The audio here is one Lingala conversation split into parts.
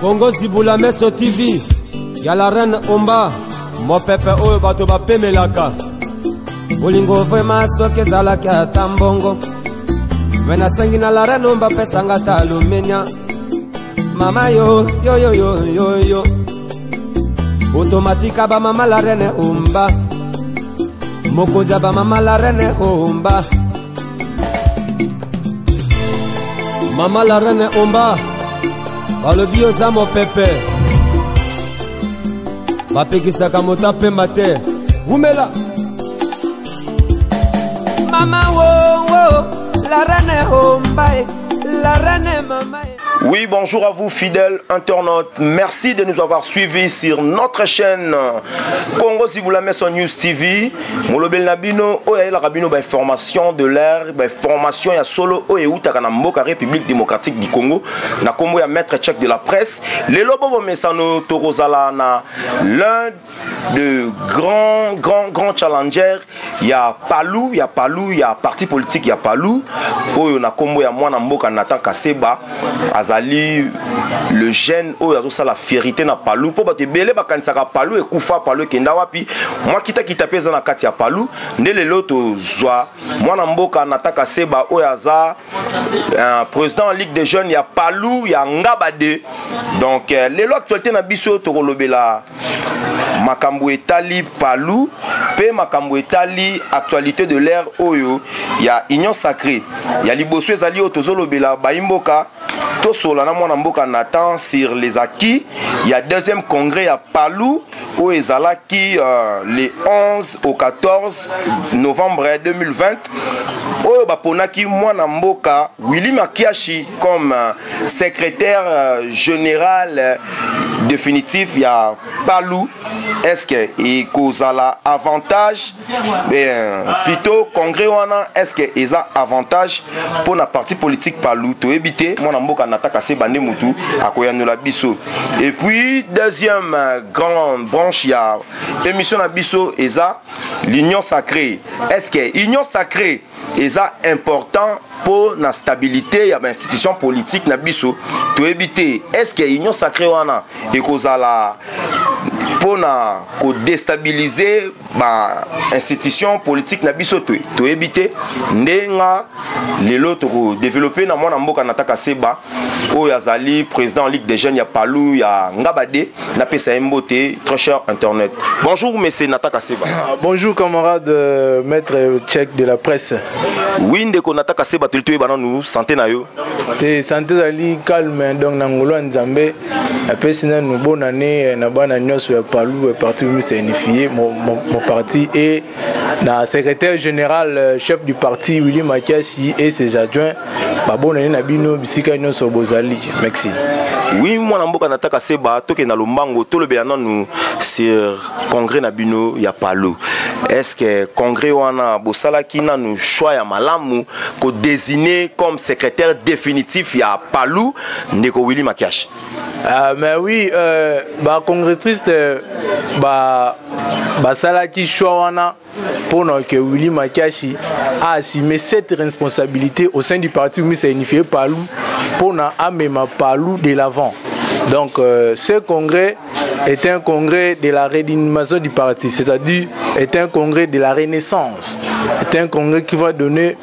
Congo Zibula Meso TV ya la reine Omba, mopepe oyo bato bapemelaka. Bolingo vrema soki ezalaki ata mbongo, me nasengi na la reine Omba pesanga ata alumenia. Mama yo yo yo yo yo yo, otomatika ba mama la reine Omba, mokonzi ya ba mama la reine Omba. Mama la reine Omba, balobi oza mopepe, bapekisaka moto apemba te. Wumela mama wo wo, la reine Omba, la reine mama. Oui, bonjour à vous fidèles internautes. Merci de nous avoir suivis sur notre chaîne Congo Zibula Meso News TV. Molobel Nabino, oya la rabino ba information de l'air, ba information ya solo oya utaka na mboka République démocratique du Congo, na kombo ya maître tchèque de la presse. Lelo bobo mesano torozala na l'un de grands, grands, grands challengers. Il y a Palou, il y a Palou, il y a parti politique, il y a Palou. Oyo na kombo ya mwana mboka Nathan Kaseba, azali le jeune oyo azo la fierté na Palou. Po bato ebele bakanisaka Palou ekufa, Palou ekenda wapi. Mwa kita kita pe eza na kati ya Palou. Nde lelo tozwa mwana mboka Nathan Kaseba oyo aza président Ligue des jeunes ya Palou ya Ngabade. Donc lelo actualité na biso tokolobela makambo etali Palou pe makambo etali actualité de l'ère oyo ya Union Sacrée. Ya liboso ezali oyo tozolobela bayimboka tosola na mwana mboka Nathan sur les acquis ya deuxième congrès ya Palou oyo ezalaki le 11 au 14 novembre 2020 oyo baponaki mwana mboka Willy Makiashi comme secrétaire général définitif ya Palou. Est-ce que ekozala avantage, plutôt congrès wana, est-ce que eza avantage pour la parti politique Palou? Toyebi te, mwana mboka Nathan Kaseba nde mutu akoyanola biso. Et puis deuxième grande branche ya émission na biso eza l'Union Sacrée. Est-ce que Union Sacrée eza important pour la stabilité ya ba institution politique na biso? Toyebi te, est-ce que Union Sacrée wana ekozala pour na ko déstabiliser ba institution politique na biso? Toyebi te ndenga lelo toko développer na mwana mboka Nathan Kaseba oyo azali président Ligue des jeunes ya Palou ya Ngabade. Napesa ye mbote, très cher internet. Bonjour monsieur Nathan Kaseba. Ah, bonjour camarade, maître tchèque de la presse. Oui ndeko Nathan Kaseba, toli toyeba nanu santé na yo. Te santé ezali calme, donc na ngolo ya Nzambe apesi nanu bonne année na bana nyonso ya Palou, parti ministre unifié mon parti, et na secrétaire général, chef du parti Willy Makiashi et ses adjoints. Ba bonne année na bino bisika nyonso bozali. Merci. Oui mwana mboka Nathan Kaseba, tokenda na lombango tolobela nanu sur congrès na bino ya Palou. Est-ce que congrès wana bosalaki nanu choix ya malamu ko désigner comme secrétaire définitif ya Palou ndeko Willy Makiashi? Mais oui, ba congressiste ba basalaki choix wana pour que Willy Makiashi a assumé cette responsabilité au sein du parti ministre unifié Palou pour amema Palou de l'avant. Donc ce congrès est un congrès de la réanimation du parti, c'est-à-dire est un congrès de la renaissance, est un congrès qui va donner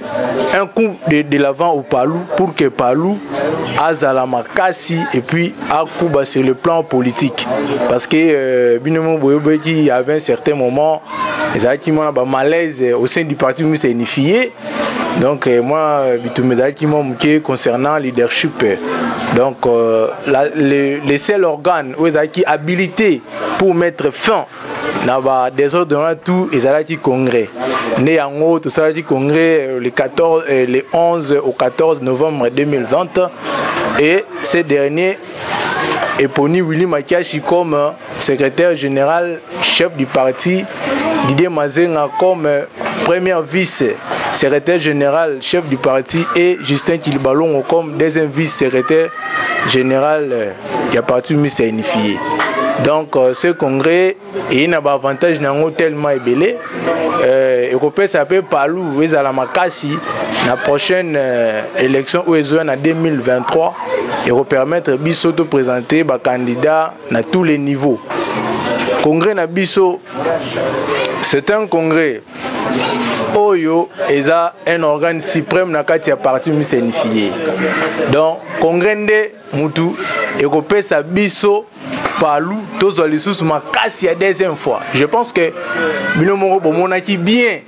un coup de l'avant au Palou pour que Palou azala makasi et puis akuba sur le plan politique. Parce que binomo boyobeki, il y avait un certain moment ezalaki mwana ba malaise au sein du parti ministre unifié. Donc moi bitumba ezalaki mwa moke concernant leadership. Donc le seul organe oyo ezalaki habilité pour mettre fin na ba désordre wana tout ezalaki congrès. Nde yango tosalaki congrès le 14, le 11 au 14 novembre 2020, et ce dernier eponi Willy Makiashi comme secrétaire général chef du parti, Didier Mazenga comme premier vice-secrétaire général chef du parti et Justin Kilibalongo comme deuxième vice-secrétaire général du parti ministre unifié. Donc ce congrès est un avantage nango tellement ebele, ekopesa pe Palou ezala makasi La prochaine élection oyo ezoya na 2023 ekopermettre biso toprésenter bacandidat na tous les niveaux. Congrès na biso, c'est un congrès oyo eza un organe suprême na kati ya parti mixte unifié. Donc congrès nde mutu ekopesa biso Palu tozwa lisusu makasi ya deuxième fois. Je pense que bino moko bomonaki bien,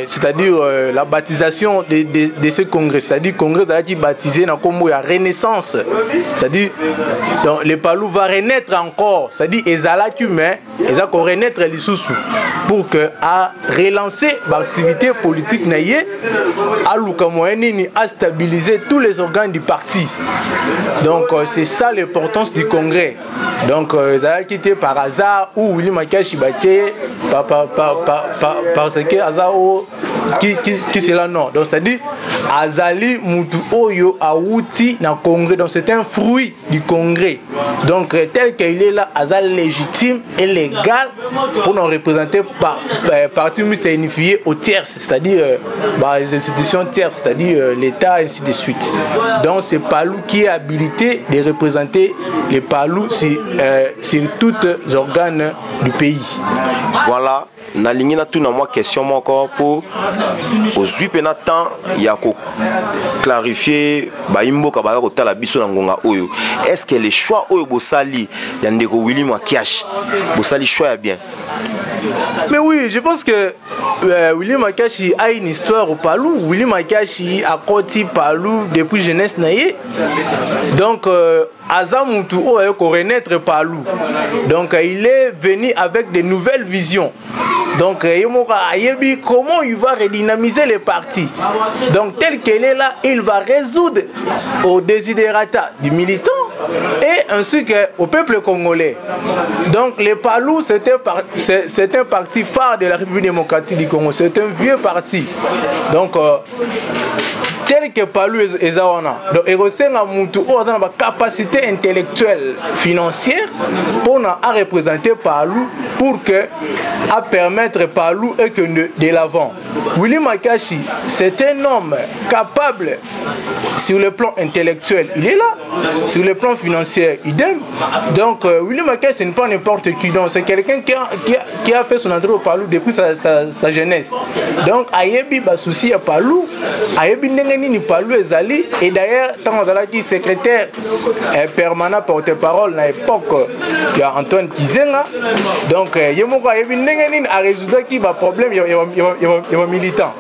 c'est-à-dire la baptisation de ce congrès, c'est-à-dire congrès ezalaki baptisé na kombo ya renaissance, c'est-à-dire donc le Palu va renaître encore, c'est-à-dire ezalaki mais eza ko renaître lisusu pour que a relancer l'activité politique na ye, aluka moyen nini a stabiliser tous les organes du parti. Donc c'est ça l'importance du congrès. Donc ezalaki te par hasard ou Willy Makiashi batie parce que hasard o qui c'est là, non. Donc c'est-à-dire azali mutu oyo awuti na congrès, donc c'est un fruit du congrès. Donc tel qu'il est là, aza légitime et légal pour nous représenter par parti mixte unifié au tiers, c'est-à-dire les institutions tierces, c'est-à-dire l'État, ainsi de suite. Donc c'est Palu qui est habilité de représenter les Palu sur tous les organes du pays. Voilà. Nalingi natuna mwa question moko mpo ozwi mpe na temps ya koclarifier bayimboka baza kotala biso na ngonga oyo. Est ce que le choix oyo bosali ya ndeko Willy Makiashi, bosali choix ya bien? Mais oui, je pense que Willy Makiashi a une histoire au Palu. Willy Makiashi akoti Palu depuis jeunesse na ye. Donc aza mutu oyo aye korenaître Palu. Donc il est venu avec de nouvelles visions. Donc ye moko ayebi comment il va redynamiser les partis. Donc tel qu'il est là, il va résoudre aux desiderata du militant et ainsi qu'au peuple congolais. Donc les Palou, c'est un parti phare de la République démocratique du Congo. C'est un vieux parti. Donc tel que Palu eza wana, donc ekosenga mutu oyo aza na bacapacité intellectuelle, financière mpona areprésenter Palu pour que apermettre Palu ekende de l'avant. Willy Makiashi, c'est un homme capable sur le plan intellectuel, il est là, sur le plan financier, idem. Donc Willy Makiashi, ce n'est pas n'importe qui, donc c'est quelqu'un qui a fait son entrée au Palu depuis sa jeunesse. Donc ayebi basusi ya Palu, ayebi ndenge nini Palu ezali. Et d'ailleurs, ntango azalaki secrétaire permanent porte-parole na époque ya Antoine Kizenga, donc ye moko ayebi ndenge nini arésoudaki baproblème ya bamilitant.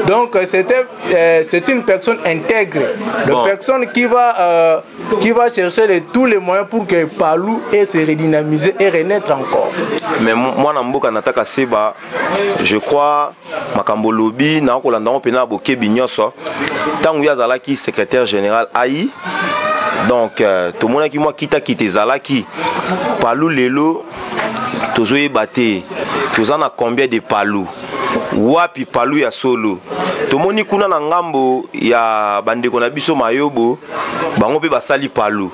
Donc c'est une personne intègre, bon, personne qui va chercher tous les moyens pour que Palu ait se redynamiser et renaître encore. Mais mwana mboka nataka seba, je crois makambo lobi na kolanda ngo mpena bokebi nyonso. Ntango ye azalaki secrétaire général ai, donc tomonaki mwa kitakita ezalaki Palu. Lelo tozoyeba te toza na combien de Palu, wapi Palu ya solo. Tomoni kuna na ngambo ya bandeko na biso Mayobo, bango mpe basali Palu.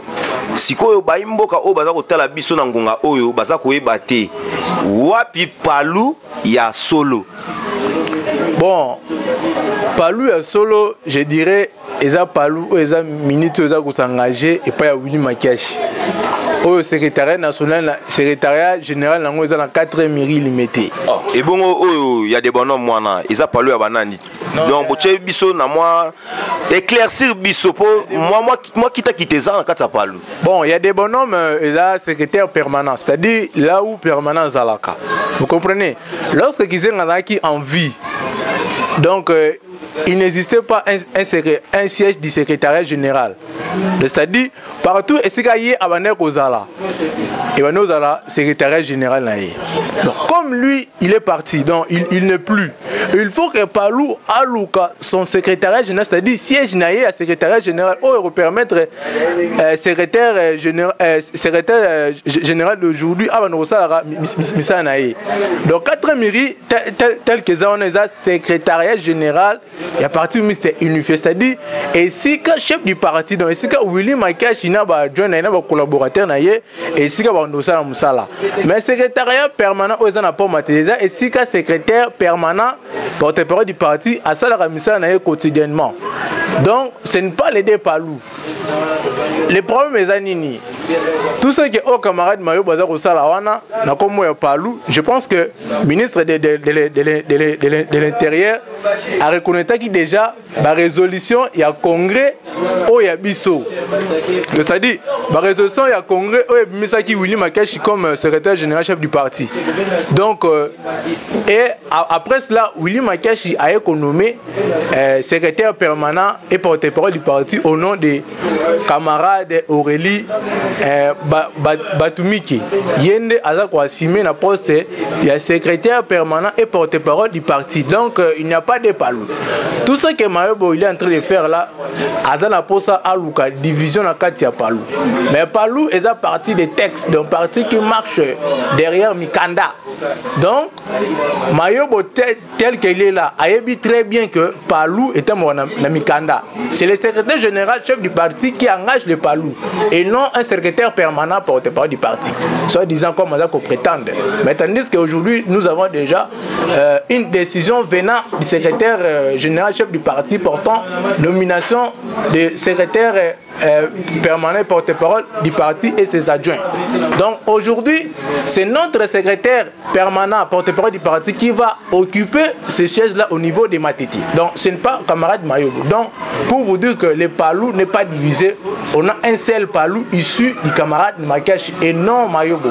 Sikoyo bayi mboka oyo baza kotala biso na ngonga oyo baza koyeba te wapi Palu ya solo. Bon, Palu ya solo, je dirais eza Palu oyo eza minute oyo eza kosengage epai ya Willy Makiashi, oyo secrétariat national na secrétariat général nango eza na 4 mairie limité. Oh, ebongo oyo ya de bonhomme wana eza Palu ya banani? Donc botie biso na mwa éclaircir biso mpo mwa kitakita eza na kati ya Palu. Bon, il y a des bonhommes, eza secrétaire permanent, c'est-à-dire là où permanent ezalaka, vous comprenez? Lorsque Gizenga azalaki en vie, donc il n'existait pas un siège du secrétariat général. C'est-à-dire, partout, esika ye abandaki kozala, ebandi kozala secrétariat général na ye. Donc, comme lui, il est parti, donc il n'est plus. Il faut que Palou aluka son secrétariat général, c'est-à-dire siège na ye ya secrétariat général, oyo permettre secrétaire général d'aujourd'hui abanda kosalaka misala na ye. Donc, 4 mairie tel que eza wana eza secrétariat général. ya parti mixte unifié, c'est-à-dire esika chef du parti, donc esika Willy Makiashi na baadjoint na ye na bacollaborateur na ye, esika bakende kosala mosala. Mais secrétariat permanent oyo eza na port Matete eza esika secrétaire permanent porte-parole du parti asalaka misala na ye quotidiennement. Donc ce n'est pas les deux Palou. Le problème eza nini? Tout ce que oyo camarade Mayo baza kosala wana na kombo ya Palu, je pense que ministre de l'Intérieur areconnaîtraki déjà barésolution ya congrès oyo ya biso, c'est-à-dire barésolution ya congrès oyo ebimisaki Willy Makeshi comme secrétaire général chef du parti. Donc et après cela, Willy Makeshi aye konommer secrétaire permanent et porte-parole du parti au nom de camarade Aurélie Batumiki. Ye nde aza koassumer na poste ya secrétaire permanent et porte-parole du parti. Donc il n'y a pas de Palou. Tout ce que Mayobo il est en train de faire là, aza na posa aluka division na kati ya Palou. Mais Palou eza parti des textes, donc parti qui marche derrière mikanda. Donc Mayobo tel qu'il est là, ayebi très bien que Palou est un na, na mikanda. C'est le secrétaire général chef du parti qui engage le Palou et non un secrétaire permanent porte-parole du parti, soit disant comme on prétende. Mais tandis qu'aujourd'hui, nous avons déjà une décision venant du secrétaire général chef du parti portant nomination de secrétaire permanent porte-parole du parti et ses adjoints. Donc aujourd'hui, c'est notre secrétaire permanent porte-parole du parti qui va occuper ces chaises-là au niveau des Matete. Donc ce n'est pas camarade Mayobo. Donc pour vous dire que le Palou n'est pas divisé, on a un seul Palou issu du camarade Makesh et non Mayobo.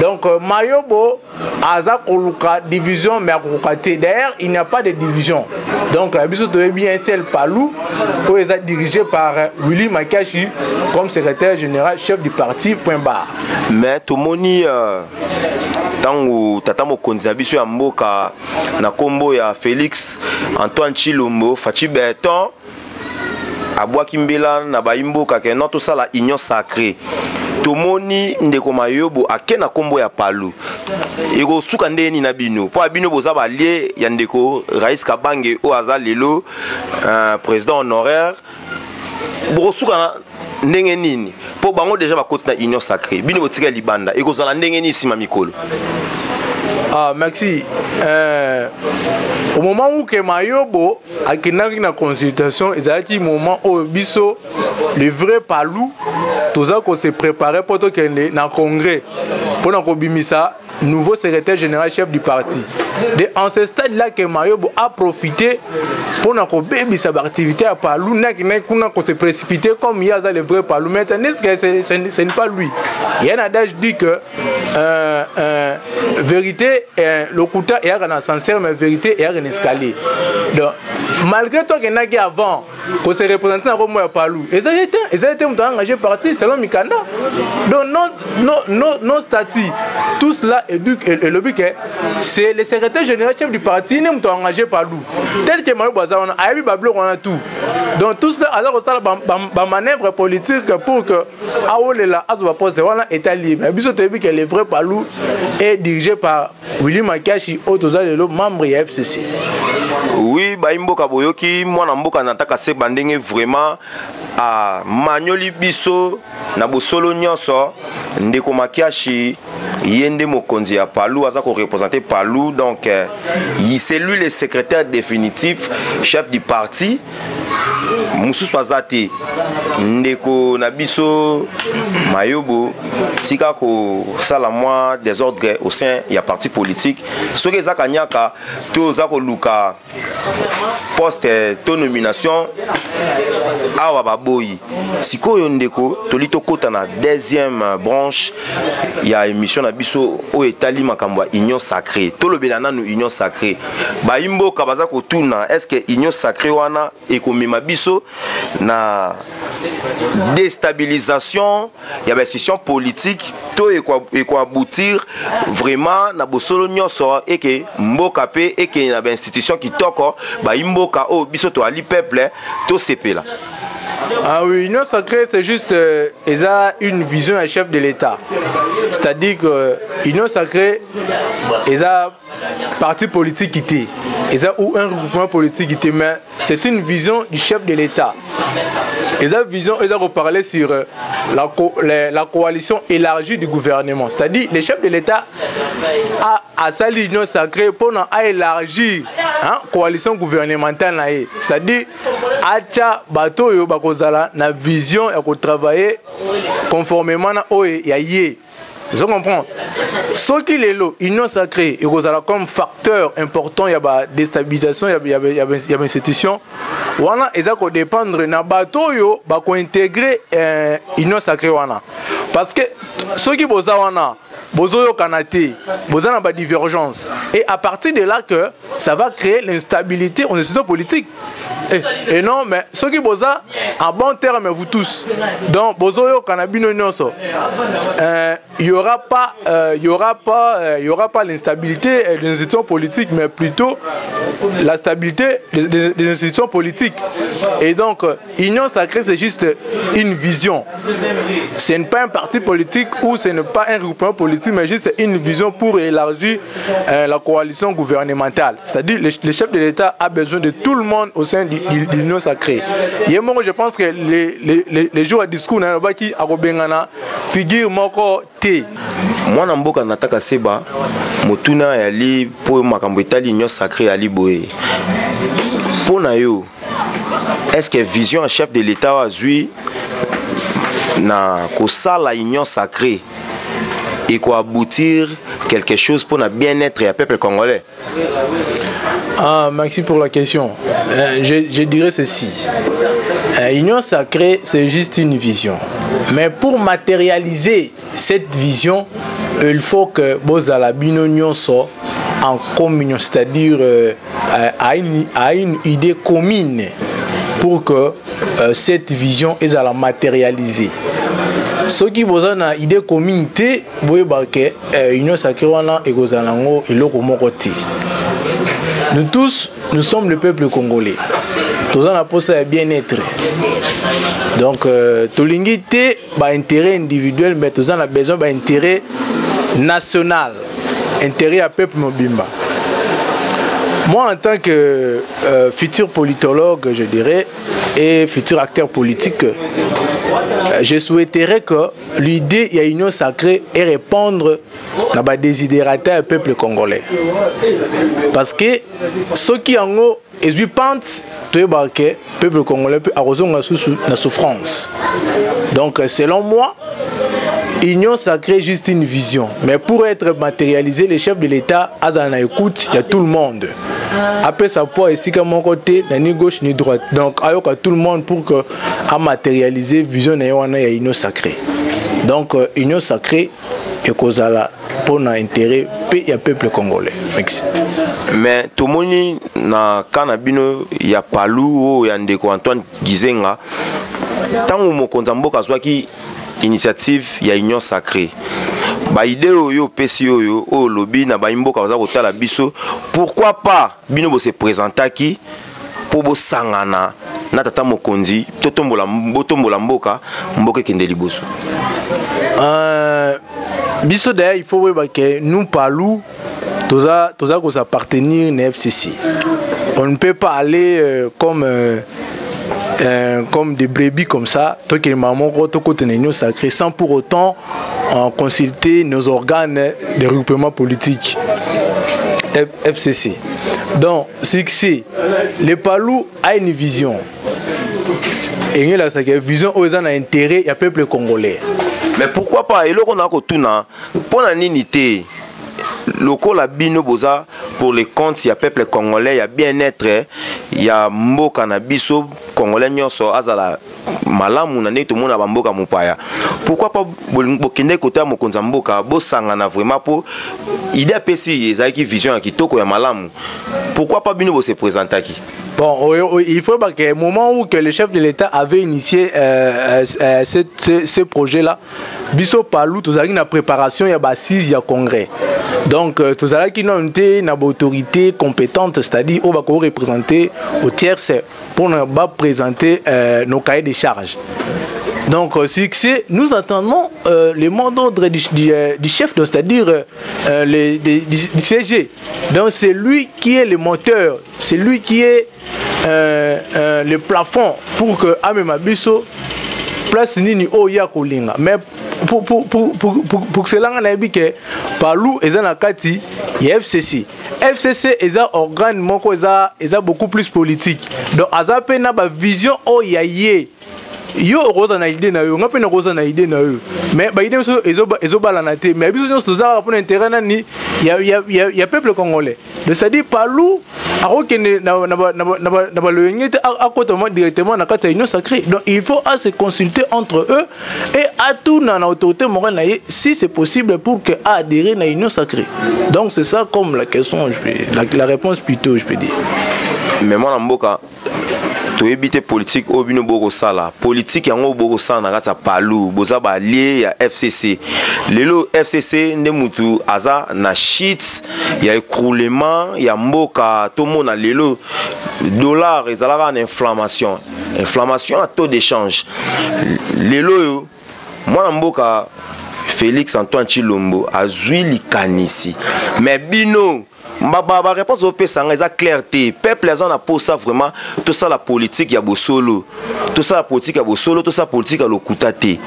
Donc Mayobo aza koluka division, mais akokoka te. D'ailleurs, il n'y a pas de division. Donc biso toyebi un seul Palou oyo eza dirigé par Willy Makashi comme secrétaire général chef du parti, point barre. Mais tomoni ntango tata mokonzi na biso ya mboka na nkombo ya Félix Antoine Tshilombo Fatshi Béton abwaki mbela na bayimboka ke no tosala union sacrée, tomoni ndeko Mayobo ake na nkombo ya Palu. Ekosuka ndenge nini na bino? Mpo ya bino boza balie ya ndeko Rais Kabange oyo aza lelo président honoraire, bokosuka na ndenge nini? Mpo bango déjà bakoti na union sacrée, bino botika libanda, ekozala ndenge nini nsima mikolo? Ah, merci. Au moment où que Mayobo akendaki na consultation, ezalaki moment oyo biso le vrai Palou toza kose préparer mpo tokende na congrès mpona kobimisa nouveau secrétaire général chef du parti. De en ce stade là que Mayobo a profité mpona kobebisa baactivité ya Palou, nakendaki kuna kose précipiter comme ye aza le vrai Palou, mais tandis que ce n'est pas lui. Il y a un adage dit que vérité, lokuta eyaka na ascenseur, mais vérité eyaka na escalier. Donc malgré toi kendaki avant ko se représenter na kombo ya Palu, ezali te, ezali te moto engagé parti selon mikanda. Donc non, non, non, non, statut, tout cela elobi ke c'est le secrétaire général chef du parti nde moto engagé Palu. Tel que Mayo baza wana, ayebi babiloko wana tout. Donc tout cela, aza kosala bamanœuvre politique pour que aolela azwa baposte wana etali. Mais biso toyebi ke le vrai Palu est dirigé par Willy Makashi, oyo toza lelo membre ya FCC. Oui, bayimboka, boyoki mwana mboka nataka se bandenge vraiment amanyoli biso na bosolo nyonso. Ndeko Makiashi, ye nde mokonzi ya Palu, aza koreprésenter Palu. Donc c'est lui le secrétaire définitif chef du parti, mosusu aza te. Ndeko na biso Mayobo, tika kosala mwa désordre au sein ya parti politique. Soki eza kanyaka to oza koluka poste to nomination awa, baboyi. Sikoyo ndeko, toli tokɔta na deuxième branche ya émission na biso oyo etali makambo ya union sacrée. Tolobela nanu union sacrée. Bayimboka baza kotuna: est ce que union sacrée wana ekomema biso na déstabilisation ya bainstitution politique to ekoaboutir vraiment na bosolo nyonso eke mboka mpe ekende na bainstitution kitoko, bayimboka oyo biso toali peuple tosepela? Ah oui, Union sacrée, c'est juste eza une vision ya chef de l'État. C'est-à-dire que Union sacrée, eza parti politique te. eza ou un regroupement politique te, mais c'est une vision du chef de l'État. Eza vision eza koparler sur la coalition élargie du gouvernement, c'est-à-dire le chef de l'État a asali union sacrée mpona aélargir, hein, coalition gouvernementale na ye, c'est-à-dire atya bato oyo bakozala na vision ya kotravailler conformément na oyo ya ye. Ozo comprendre? Soki lelo union sacrée ekozala comme facteur important ya badéstabilisation ya bainstitution wana, eza kodépendre na bato oyo bakointégrer union sacrée wana, parce que soki boza wana, bozoyokana te, boza na badivergence, et à partir de là que ça va créer l'instabilité aux institutions politiques. Et non, mais soki boza en bon terme, vous tous, donc bozoyokana bino nyonso, il y aura pas l'instabilité des institutions politiques, mais plutôt la stabilité des institutions politiques. Et donc union sacrée, c'est juste une vision. Ce n'est pas un parti politique ou ce n'est pas un regroupement politique, mais juste une vision pour élargir la coalition gouvernementale, c'est-à-dire le chef de l'État a besoin de tout le monde au sein de l'union sacrée. Et moi, je pense que les jours à discours nalobaki akobengana figure moko te. Mwana mboka Nataka Seba, motuna yali mpo makambo etali union sacrée yali boye: mpo na yo, est ce que vision ya chef de l'État oyo azwi na kosala union sacrée ekoaboutir quelque chose mpona bien-être ya peuple congolais? Ah, merci pour la question. Je dirais ceci. Union sacrée, c'est juste une vision. Mais pour matérialiser cette vision, il faut que bozala bino nyonso en communion, c'est-à-dire à une idée commune pour que cette vision ezala matérialisée. Soki boza na idée commune te, boyeba ke union sacrée wana ekozala yango eloko moko te. Nous tous, nous sommes le peuple congolais, toza na posa ya bien-être. Donc tolingi te baintérêt individuel, mais toza na besoin baintérêt national, intérêt ya peuple mobimba. Moi, en tant que futur politologue, je dirais, et futur acteur politique, je souhaiterais que l'idée ya union sacrée et répondre na badesiderata ya peuple congolais, parce que soki yango ezwi pente, toyebaka ke peuple congolais mpe akozonga susu na souffrance. Donc selon moi, union sacrée, juste une vision, mais pour être matérialisé, le chef de l'État azala na écoute ya tout le monde, apesa poids esika moko te, na ni gauche ni droite. Donc ayoka tout le monde pour que amatérialiser vision na ye wana ya union sacrée. Donc union sacrée ekozala mpona intérêt mpe ya peuple congolais. Merci. Mais tomoni na ka na bino ya Palu, oyo ya ndeko Antoine Gizenga, ntango mokonzi ya mboka azwaki initiative ya union sacrée, baidée oyo opesi, oyo olobi na bayi mboka baza kotala biso, pourquoi pas bino bose présentaki mpo bosangana na tata mokonzi, totombola, botombola mboka, mboka ekende liboso? Biso d'ailleurs, il faut oyeba ke nous, Palu, toza kosappartenir na FCC. On ne peut pas aller comme des brebis comme ça, tokende moko, tokota na union sacrée sans pour autant consulter nos organes de regroupement politique FCC. Donc succès, le Palu a une vision, engelasaka vision oyo eza na intérêt ya peuple congolais. Mais pourquoi pas, eloko na kotuna, mpo na nini te, lokola bino boza pour le compte ya peuple congolais, ya bien-être ya mboka na biso, congolais nyonso azala malamu na ndenge tomona bamboka mopaya, pourquoi pas bokende kota ya mokonzi ya mboka, bosangana vraiment, mpo idée apesi ezalaki vision ya kitoko, ya malamu? Pourquoi pas bino bose présentaki? Bon, il faut que moment où que le chef de l'État avait initié ce projet-là, biso Palu tozalaki na préparation ya baassises ya congrès. Donc tozalaki nanu te na baautorité compétente, c'est-à-dire oyo bakoreprésenter au tierce mpona baprésenter nos cahiers de charges. Donc, succès, nous attendons le mot d'ordre du, du, du, chef, c'est-à-dire euh, du, du, CG. Donc, c'est lui qui est le moteur, c'est lui qui est le plafond pour que amema biso place nini oyo ya kolinga. Mais pour, pour, pour, pour, pour, pour cela, nga nayebi ke Palu eza na kati ya FCC. FCC eza organe moko eza, eza beaucoup plus politique. Donc aza mpe na bavision oyo ya ye. Yo okozala na idée na yo, nga mpe nakozala na idée na yo, mais baidée biso ezobalana te. Mais biso nyonso tozalaka mpona intérêt nani? Ya, ya, ya, ya peuple congolais. Donc c'est-à-dire Palu akokende na baloyenge te, akota directement na kati ya Union sacrée. Donc il faut à se consulter entre eux et atuna na autorité morale na ye si c'est possible pour que adhérer na Union sacrée. Donc c'est ça comme la question, je peux, la réponse plutôt, je peux dire. Mais mwana mboka, toyebi te politique oyo bino bokosala. Politique yango bokosala na kati ya Palu, boza baallié ya FCC. Lelo FCC nde mutu aza na shit ya écroulement ya mboka. Tomona lelo dollar ezalaka na inflammation, inflammation ya taux d'échange. Lelo oyo mwana mboka Félix Antoine Tshilombo azwi likanisi, mais bino baréponse opesa nga eza clair te. Peuple aza na posa vraiment tosala politique ya bosolo, tosala politique ya bosolo, tosala politique ya lokuta te.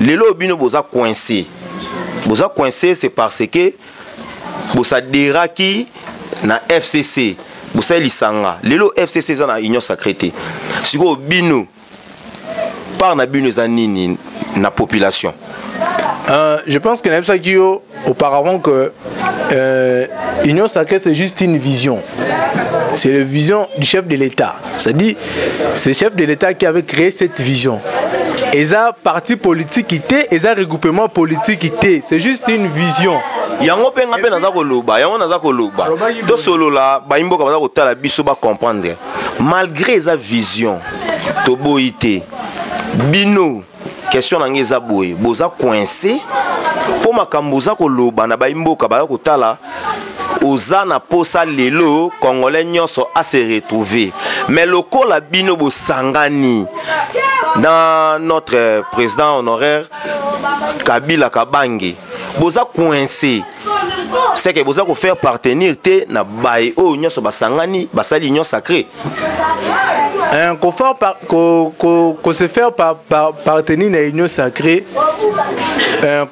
Lelo bino boza coincé, boza coincé, c'est parce que bosadheraki na FCC, bosali lisanga. Lelo FCC eza na Union sacrée te. Sikoyo bino, part na bino eza nini na population? Je pense que nayebisaki yo auparavant que Union sacrée, c'est juste une vision. C'est la vision du chef de l'État. C'est-à-dire, c'est le chef de l'État qui avait créé cette vision. Eza parti politique te, eza regroupement politique te. C'est juste une vision. Yango mpe nga mpe naza koloba yango, naza koloba tosolola. Bayimboka baza kotala biso, bacomprendre. Malgré eza vision, toboyi te. Bino, question na ngai eza boye: boza coincé mpo makambo oza koloba na bayimboka baza kotala, oza na posa lelo Congolais nyonso ase retrouver, mais lokola bino bosangani na notre président honoraire Kabila Kabange, boza coincé, c'est que boza kofaire partenir te na baye oyo nyonso basangani, basali Union sacrée. Qu'on se faire partenir à l'Union sacrée,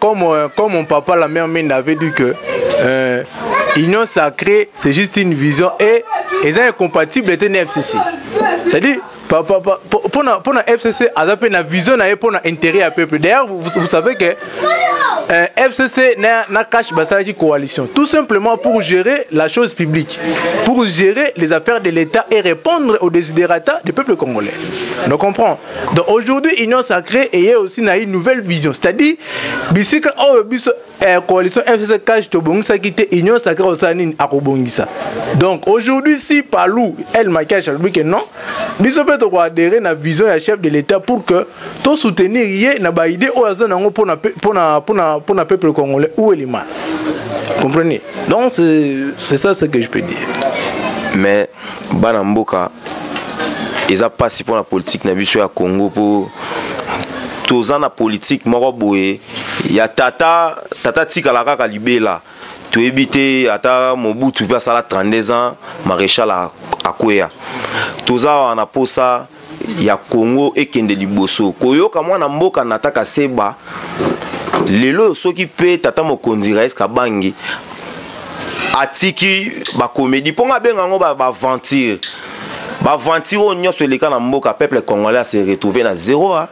comme mon papa, la mère Mende, avait dit que Union sacrée, c'est juste une vision et ils sont incompatibles avec le FCC. C'est-à-dire, pour la FCC, aza pe na vision na ye pour intérêt ya peuple. D'ailleurs, vous savez que FCC na CACH basalaki coalition tout simplement pour gérer la chose publique, pour gérer les affaires de l'État et répondre aux desiderata du peuple congolais. Donc comprend. Donc aujourd'hui, Union sacrée et aussi na une nouvelle vision, c'est-à-dire bisika oyo biso coalition FCC CACH tobongisaki te, Union sacrée osala nini? Akobongisa. Donc aujourd'hui, si Palu El Makiashi alobi que non, biso mpe tokoadhérer na vision ya chef de l'État pour que tosoutenir ye na baidée oyo aza nango mpona peuple congolais, où est le mal? Comprenez? Donc c'est ça ce que je peux dire. Mais bana mboka, eza mpasi mpona politique na biso ya Congo, mpo toza na politique moko boye ya tata tata tikala kaka libela. Toyebi te, ata Mobutu mpe asala 32 ans, maréchal akweya. Toza awa na posa ya Congo ekende liboso. Koyoka mwana mboka Nataka Seba lelo, soki mpe tata mokonzi Rais Kabangi atiki bacomédie, mpo nga abenga yango baaventure, baaventure oyo nyonso eleka na mboka, peuple congolais ase retrouve na zéro. A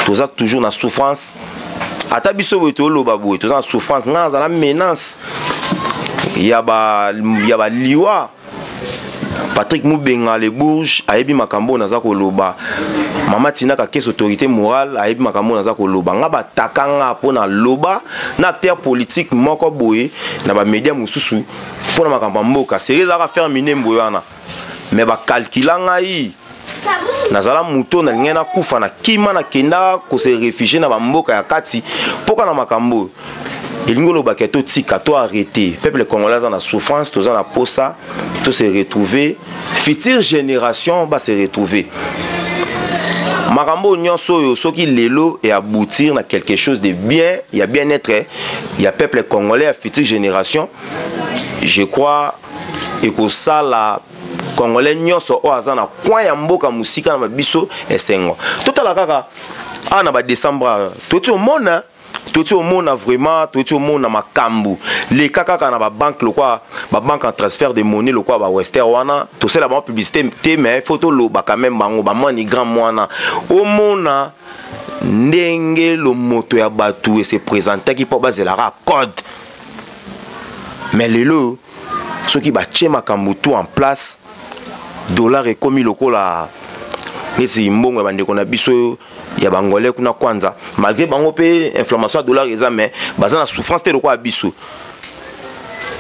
toza toujours na souffrance. Ata biso boye toloba boye, toza na souffrance. Ngai nazala menace ya baliwa. Patrick Mubenga Le Bourge ayebi makambo oyo naza koloba. Mama Tinaka Kese, autorité morale, ayebi makambo oyo naza koloba. Nga bataka nga mpo na loba na acteur politique moko boye na bamédia mosusu mpo na makambo ya mboka. Seri ezalaka faire minembo wana, mais bakalkila ngai nazala moto nalingai nakufa, na kima, nakenda kose réfugier na bamboka ya kati mpoka na makambo oyo. Elingi olobaka totika, to arrêter. Peuple congolais aza na souffrance, toza na posa to se retrouver, future génération ba se retrouver. Makambo nyonso oyo soki lelo et aboutir na quelque chose de bien, ya bien-être ya peuple congolais, ya future génération, je crois ekosala congolais nyonso oyo aza na coin ya mboka mosika na biso esengo. Totala kaka awa na badécembre, toti omona, toti omona vraiment, toti omona makambo leka kaka na babanque, lokwa babanque en transfert de monnaie, lokwa bawestern wana. Tosala bango publicité te, mais faut toloba quand même bango bamwani grand mwana. Omona ndenge lomoto ya bato ese présentaki mpo bazelaka code. Mais lelo soki batie makambo tout en place, dollar ekomi lokola neti mbongo ya bandeko na biso ya bangolais kuna kwanza. Malgré bango mpe inflammation ya dollar eza, mais baza na souffrance te lokola biso.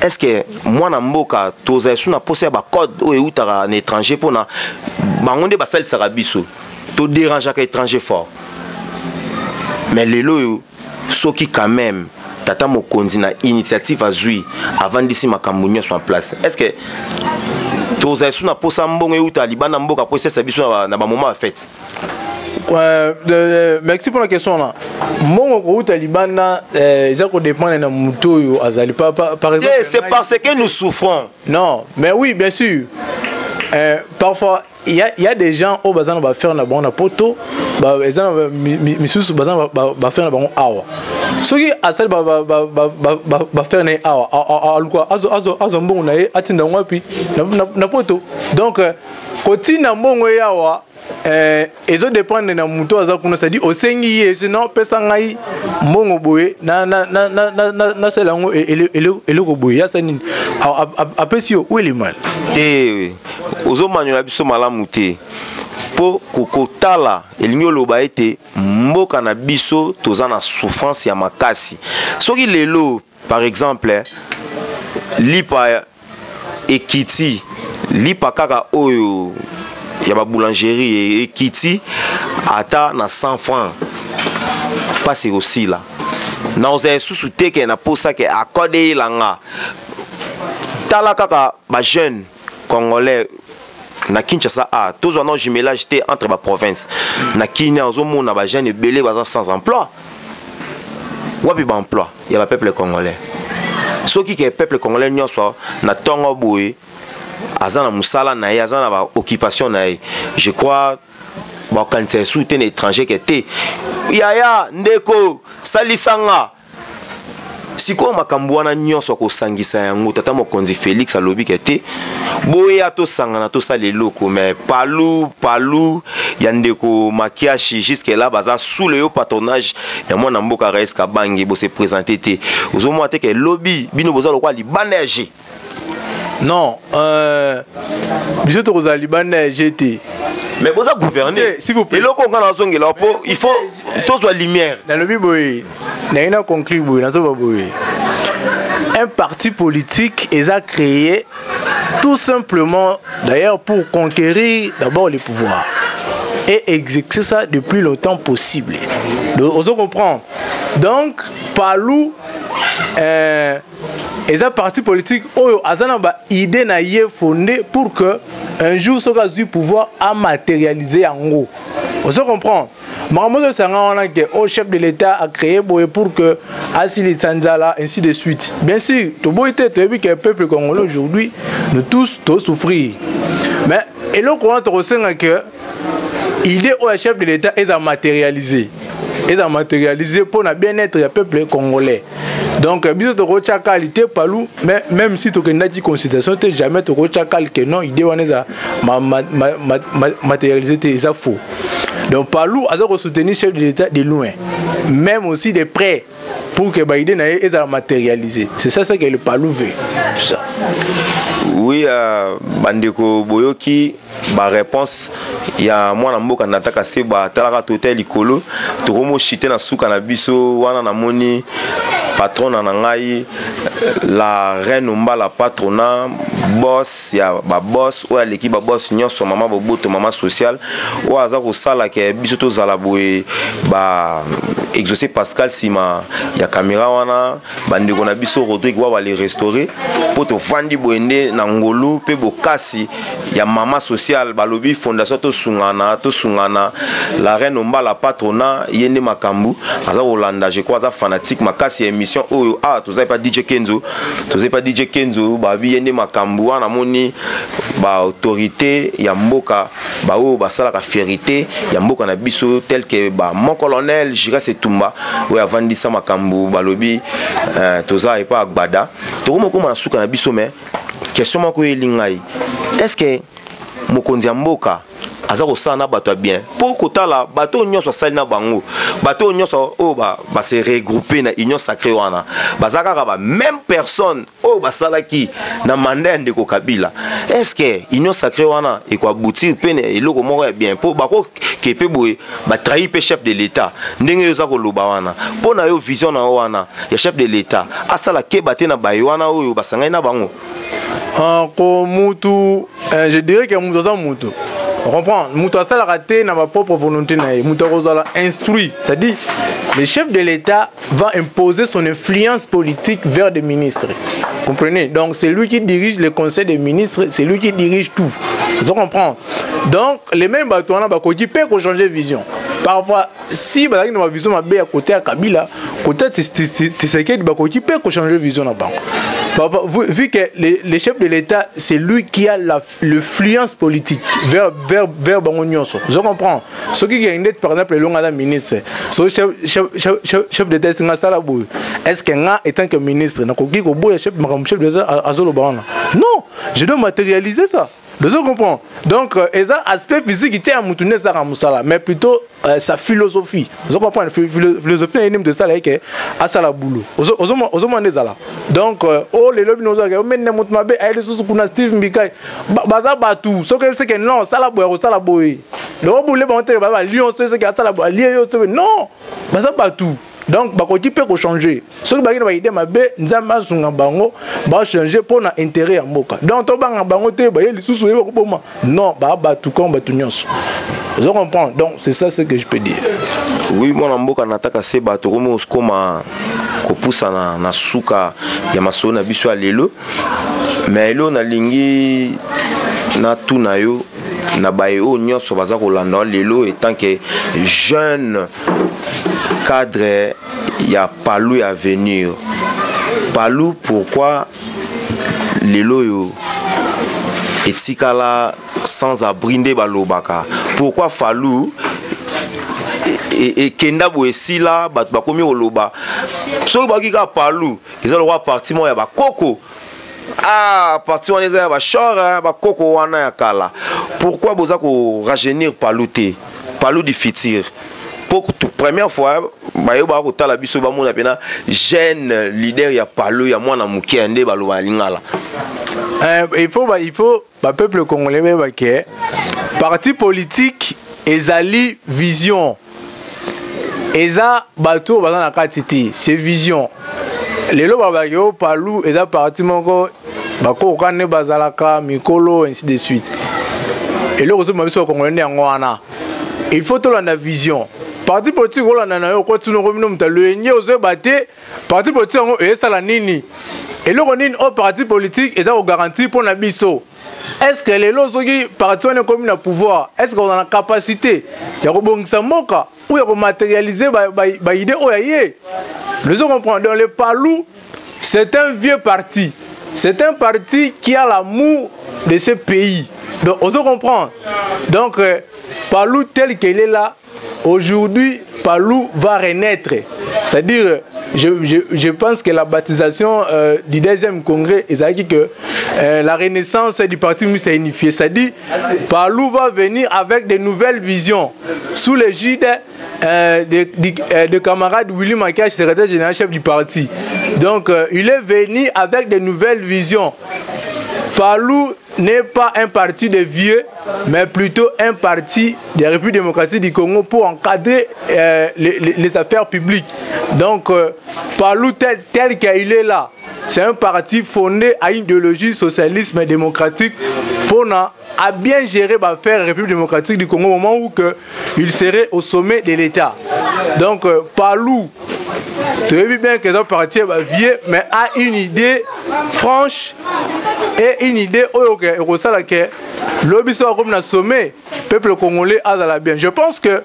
Est ce que mwana mboka tozala su na posa ya bacode oyo eutaka na étranger? Mpona bango nde basalisaka biso, todérangeaka étranger fort. Mais lelo oyo soki quand même tata mokonzi na initiative azwi, avandisi makambo nyonso en place, est ce que tozala su na posa mbongo euta libanda mboka po esesa biso na bamoment ya fête? Merci pour la question là. Mbongo kouta libanda eza kodépendre na moto oyo azali par exemple. Yeah, c'est parce que nous souffrons. Non, mais oui, bien sûr. Parfois il y a des gens oyo baza na baaffaire na bango na poto, eza na misusu baza na baaffaire na bango awa. Soki asali baaffaire na ye awa, aluka azwa mbongo na ye, atinda yango wapi? Na poto. Donc kotinda mbongo ye awa ezodépendre na moto aza kuna, c'est-à-dire osengi ye, sinon pesa ngai mbongo boye, nasala yango eloko boye, yasa nini, apesi yo. Où est le mal? Te, ozomanyola biso malamu te. Mpo kotala elingi oloba ete mboka na biso toza na souffrance ya makasi. Soki lelo par exemple lipa ekiti, lipa kaka oyo ya baboulangerie ekiti ata na 100 francs, mpasi ekosila. Na ozala lisusu te ke na posa ke akode eyelanga. Tala kaka bajeune congolais na Kinshasa a tozwa no jumelage te entre baprovince. Na Kinia ozomona bajeune ebele baza sans emploi. Wapi baemploi ya bapeuple congolais? Soki ke peuple congolais nyonso na ntongo boye aza na mosala na ye, aza na baoccupation na ye, je crois bakanisa esu te na étranger ke te yaya ndeko salisanga. Sikoyo makambo wana nyonso akosangisa yango, tata mokonzi Félix alobi ke te, boya tosangana, tosala eloko. Mais palu palu ya ndeko Makiashi, jusque là baza sous le haut patronage ya mwana mboka Rais Kabange. Bose présente te, ozomona te ke lobi bino boza lokola libanda ya g. Non, biso tokozala libanda ya g te. Mais boza gouverner. S'il vous plaît. Eloko nga nazongela mpo il faut tozwa lumière. Nalobi boye, naye na conclure boye, nazoba boye: un parti politique eza créé tout simplement d'ailleurs pour conquérir d'abord le pouvoir et exercer ça le plus longtemps possible. Donc, ozo comprendre? Donc palu eza parti politique oyo aza na baidée na ye fondé pour que un jour soki azwi pouvoir, amatérialiser yango. Ozo comprendre? Makambo ozosanga wana ke o chef de l'État a créé boye pour que asilisa nzala, ainsi de suite. Bien sûr, toboyi te, toyebi ke peuple congolais aujourd'hui, nous tous tosouffrir. Mais eloko wana tokosenga ke idée oyo ya chef de l'État eza matérialisé, eza matérialisé mpona bien-être ya peuple congolais. Donc biso tokotya kali te palu, mais même si tokendaki consultation te, jamais tokotya kali ke non, idée wana eza matérialisé te, eza faux. Donc palu aza kosoutenir chef de l'État de loin, même aussi de près, pour que baidée na ye ezala matérialisé. C'est ça ce que le palu veut, ça. Oui, bandeko, boyoki baréponse ya mwana mboka Nataka Seba. Atalaka tota likolo, tokomoshite na suka na biso wana. Namoni Patrona na ngai, la reine Ombala, patrona, boss ya ba boss oyo aleki ba boss nyonso, mama boboto, mama sociale oyo aza kosala ke biso tozala boye, ba exaucé Pascal nsima ya kamera wana, bandeko na biso Rodrigue wa bale restauré mpo tovandi boye nde na ngolu mpe bokasi ya mama sociale. Balobi fondation tosungana, tosungana. La reine Ombala, patrona, ye nde makambo aza kolanda. Je crois aza fanatique makasi ya émission oyo. Ah, toza epa DJ Kenzo, toza epa DJ Kenzo. Babi ye nde makambo wana. Namoni baautorité ya mboka, baoyo basalaka fierté ya mboka na biso, tel que ba mon colonel Giras Etumba oyo avandisa makambo. Balobi toza epa Agbada, tokoma okoma na suka na biso. Mais question moko eyeli ngai: est ce que mokonzi ya mboka aza kosala na bato ya bien? Mpo kotala bato oyo nyonso asali na bango, bato oyo nyonso oyo base regroupe na union sacrée wana, baza kaka ba même personne oyo basalaki na mandat ya ndeko Kabila. Est ce que union sacrée wana ekoaboutir mpe na eloko moko ya bien? Mpo bakoke mpe boye batrahi mpe chef de l'État. Ndenge oyo oza koloba wana, mpo na yo, vision na yo wana ya chef de l'État, asala keba te na baye wana oyo basangani na bango? Ko mutu, je dirais que mutu aza mutu, comprend. Mutu asalaka te na bapropre volonté na ye. Mutu akozala instruit, c'est-à-dire le chef de l'État va imposer son influence politique vers des ministres, comprenez? Donc c'est lui qui dirige le conseil des ministres, c'est lui qui dirige tout, vous comprenez? Donc les mêmes bato wana bakoki mpe kochanger vision parfois. Si bazalaki na bavision mabe ya côté ya Kabila, côté Tshisekedi bakoki mpe kochanger vision na bango, vu que le chef de l'État, c'est lui qui a l'influence politique vers bango nyonso. Je comprends soki kende, par exemple, elongo aza ministre, so chef d'État esinga asala boye, est ce que nga étant que ministre nakoki koboya chef, makambo chef d'État azoloba wana? Non, je dois matérialiser ça. Je comprends. Donc, eza aspect physique te ya mutu nde ezalaka mosala, mais plutôt sa philosophie. Ozo comprendre, philosophie na ye nde mutu esala ye ke asala boulot. Ozomona nde ezala. Donc oyo lelo bino ozwaka omene motu mabe aye lisusu kuna, Steve Mbikai, baza bato. Soki seke non, sala boye, akosala boye. Loko bule bango te, baza balion. So seke asala boye, alie yo to non, baza bato. Donc bakoki mpe kochanger soki baki na baidée mabe. Nzambe asunga bango bachange mpo na intérêt ya mboka. Donc tobanga bango te, baye lisusu oyeba koboma. Non, baa bato comme bato nyonso. Ozo comprendre? Donc c'est ça ce que je peux dire. Oui, mwana mboka, nataka se bato komi koma kopusana na suka ya masolo na biso ya lelo. Mais elo nalingi natuna yo, na baye oyo nyonso baza kolanda lelo, étant que jeune cadre ya Palu ya avenir, Palu pourquoi lelo oyo etikala sans abri? Nde balobaka pourquoi Falu ekenda boye, esila? Bato bakomi koloba soki bakoki kaka Palu eza lokwa parti moko ya bakoko. Ah, parti wana eza ya bashore, bakoko wana ya kala. Pourquoi boza korajeunir Palu te, Palu du futur? Po première fois bayo baka kotala biso, bamona mpena jeune leader ya Palu ya mwana moke nde baloba ya lingala. Il faut bapeuple congolais bayeba ke parti politique ezali vision, eza bato oyo baza na kati te, c'est vision. Lelo babaki oyo Palu eza parti moko bakokoka nde bazalaka mikolo, ainsi de suite. Eloko ozomba biso bakongolais nde yango wana. Il faut tolanda vision. Parti politique olanda na yo, okoti noko bino moto aloyenge, ozoyeba te parti politique yango eyesala nini, eloko nini oyo parti politique eza kogarantir mpo na biso. Est ce que lelo soki parti wana ekomi na pouvoir, est ce que oza na capacité ya kobongisa mboka ou ya komatérialiser baidée oyo aye? Nous comprendre. Donc le Palou, c'est un vieux parti, c'est un parti qui a l'amour de ce pays. Donc on se comprend. Donc Palou tel qu'il est là aujourd'hui, Palou va renaître. C'est-à-dire, je pense que la baptisation du deuxième congrès, c'est que la renaissance du parti s'est unifié. C'est-à-dire, Palou va venir avec de nouvelles visions sous l'égide de camarade Willy Makash, secrétaire général chef du parti. Donc, il est venu avec de nouvelles visions. Palou n'est pas un parti de vieux, mais plutôt un parti de la République démocratique du Congo pour encadrer les affaires publiques. Donc, Palou tel, tel qu'il est là, c'est un parti fondé à une idéologie socialisme démocratique pour a bien géré faire République démocratique du Congo au moment où que il serait au sommet de l'État. Donc euh, Palou, tu as vu bien que un parti vieux, mais a une idée franche et une idée oyo que lobi so akomi na sommet peuple congolais azala bien. Je pense que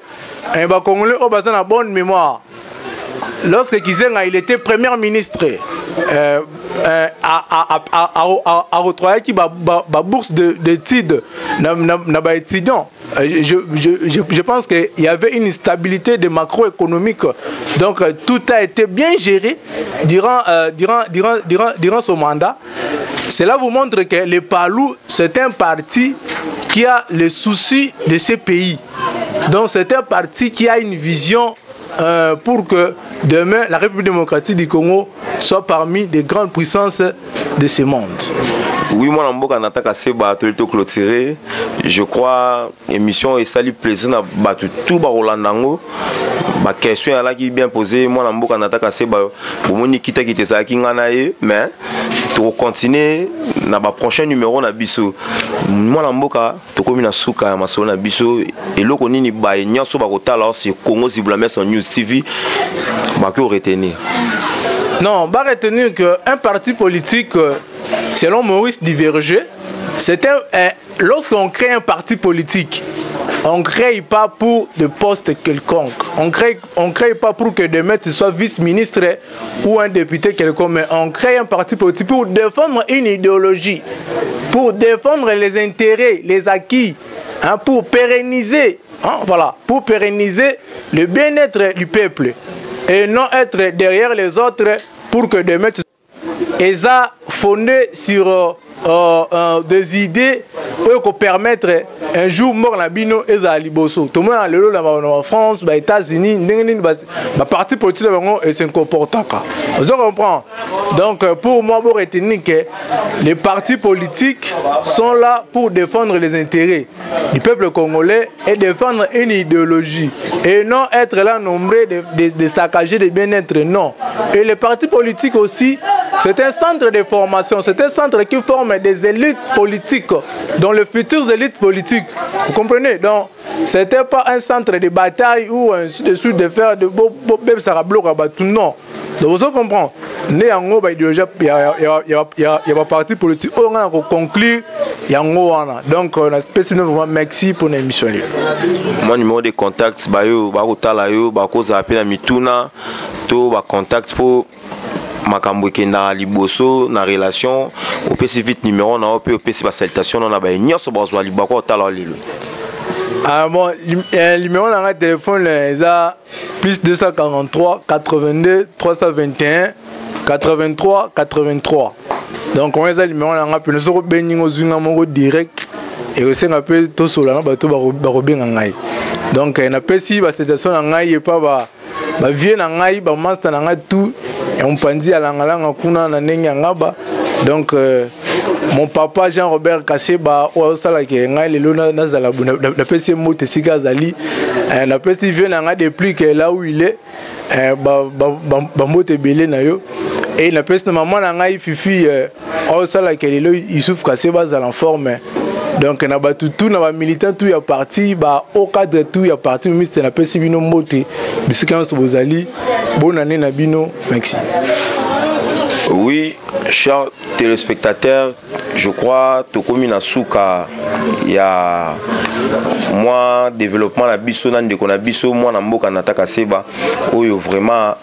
eh, ba congolais oyo baza na bonne mémoire lorsque Kizenga il était premier ministre euh, euh, a retroyaki ba, ba, ba bourse d'études na, na, na ba étudiants euh, je, je, je, je pense qu'il y avait une stabilité de macroéconomique donc euh, tout a été bien géré durant, euh, durant, durant, durant, durant son mandat. Cela vous montre que le Palou, c'est un parti qui a le souci de ce pays. Donc c'est un parti qui a une vision euh, pour que demain la République démocratique du Congo soit parmi les grandes puissances de ce monde. Oui, moi, mboka nataka seba to clôturer. Je crois émission esali plaisir na bato tout bakolanda yango baquestion ezalaki bien posé mwana mboka nataka seba bomoni kitakita ezalaki ngai na ye mais tokocontinue na baprochain numéro na biso mwana mboka tokomi na suka ya masolo na biso eloko nini baye nyonso bakotala sur Congo Zibulameso News TV bakoki koretenir. Non, va retenir qu'un parti politique, euh, selon Maurice Diverger, c'est un, un lorsqu'on crée un parti politique, on ne crée pas pour de postes quelconque. On crée, on crée pas pour que demain tu sois vice-ministre ou un député quelconque, mais on crée un parti politique pour défendre une idéologie, pour défendre les intérêts, les acquis, hein, pour pérenniser, hein, voilà, pour pérenniser le bien-être du peuple et non être derrière les autres pour que demain tu eza fondé sur euh, euh, euh, des idées oyo kopermettre un jour mboka na bino ezala liboso. Tomona lelo na ba France, ba États-Unis, ndenge nini baparti politique na bango esencomportaka. Ozo comprendre? Donc euh, pour moi, bo retenir que les partis politiques sont là pour défendre les intérêts du peuple congolais et défendre une idéologie et non être là nombreux de, de, de saccager des bien-être, non. Et les partis politiques aussi, c'est un centre de formation, c'est un centre qui forme des élites politiques, dans les futures élites politiques. Vous comprenez? Donc, c'était pas un centre de bataille ou ainsi de suite de faire de beaux tout non. Donc, vous comprenez? Nde yango ba idéologie ya, ya, ya, ya, ya ba parti politique oyo nga na koconclure yango wana. Donc euh, napesi bino vraiment merci pour na émission lelo. Mwa numéro de contact bayo bakotala yo bakozala mpe na mituna to bacontact mpo makambo ekendaka liboso na relation opesi vite numéro na yo mpe opesi basalutation na na baye nyonso bazwa libako otala lelo. Ah bon, eh, numéro na ngai telefone eza plus 243 82 321 83 83. Donc on eza numéro na ngai mpena soki obengi ngo ozwi nga moko direct ekosenga mpe tosola na bato bakobenga ngai. Donc eh, napesi basalutation na ngai epa ba bavie na ngai bamaster na ngai tout ya mopanzi ya langalanga kuna na ndenge ya ngaba. Donc euh, mon papa Jean-Robert Kaseba oyo azosalaka ngai lelo nazala napesi ye mbote esika azali eh, napesi vie na ngai depuis que là où il est eh, bambote ebele na yo e napesi na mama na ngai Fifi eh, oyo azosalaka lelo Yusuf Kaseba azala en forme. Donc na bato tout na bamilitant tout ya parti ba haut cadre tout ya parti ministre napesi bino mbote bisika nyonso bozali bonne année na bino, merci. Oui, chers téléspectateurs, je crois tokomi na suka ya mwa développement na biso na ndeko na biso mwana mboka Nataka Seba oyo vraiment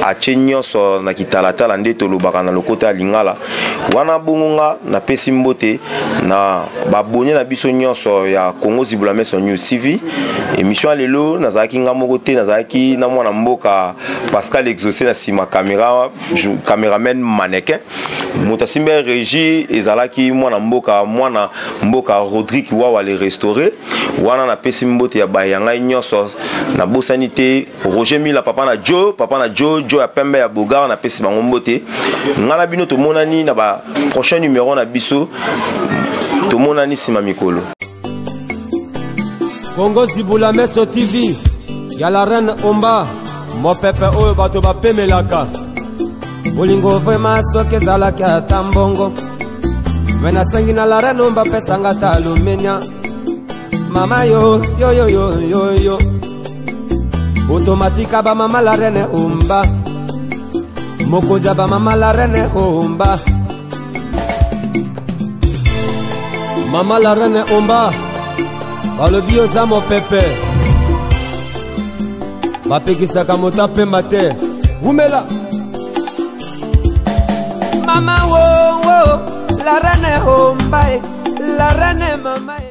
atie nyonso na kitalatala nde tolobaka na lokota ya lingala wana. Bongo nga napesi mbote na babone na biso nyonso ya Congo Zibula Meso News TV. Émission ya lelo nazalaki nga moko te, nazalaki na mwana mboka Pascal Exaucé na nsima caméra, caméraman mannequin moto asimbi régie ezalaki mwana mboka Rodrigue Wawa le restauré wana. Napesi mbote ya baye ya ngai nyonso, nabosani te Roger Mila, papa na Jo, papa na Jo Jo ya pembe ya Bogar, napesi bango mbote. Ngai na bino tomonani na ba prochain numéro na biso, tomonani nsima mikolo. Kongo Zibula Meso TV ya la reine Omba, mopepe oyo bato bapemelaka. Bolingo vrema soki ezalaki ata mbongo, me nasengi na la reine Omba apesanga ata alumenia. Mama yo yo yo yo yo yo, otomatika bamama la reine Omba, mokonzi ya bamama la reine Omba. Mama la reine Omba, balobi oza mopepe, bapekisaka moto apemba te. Wumela mama wo wo, la reine Omba, la reine mama.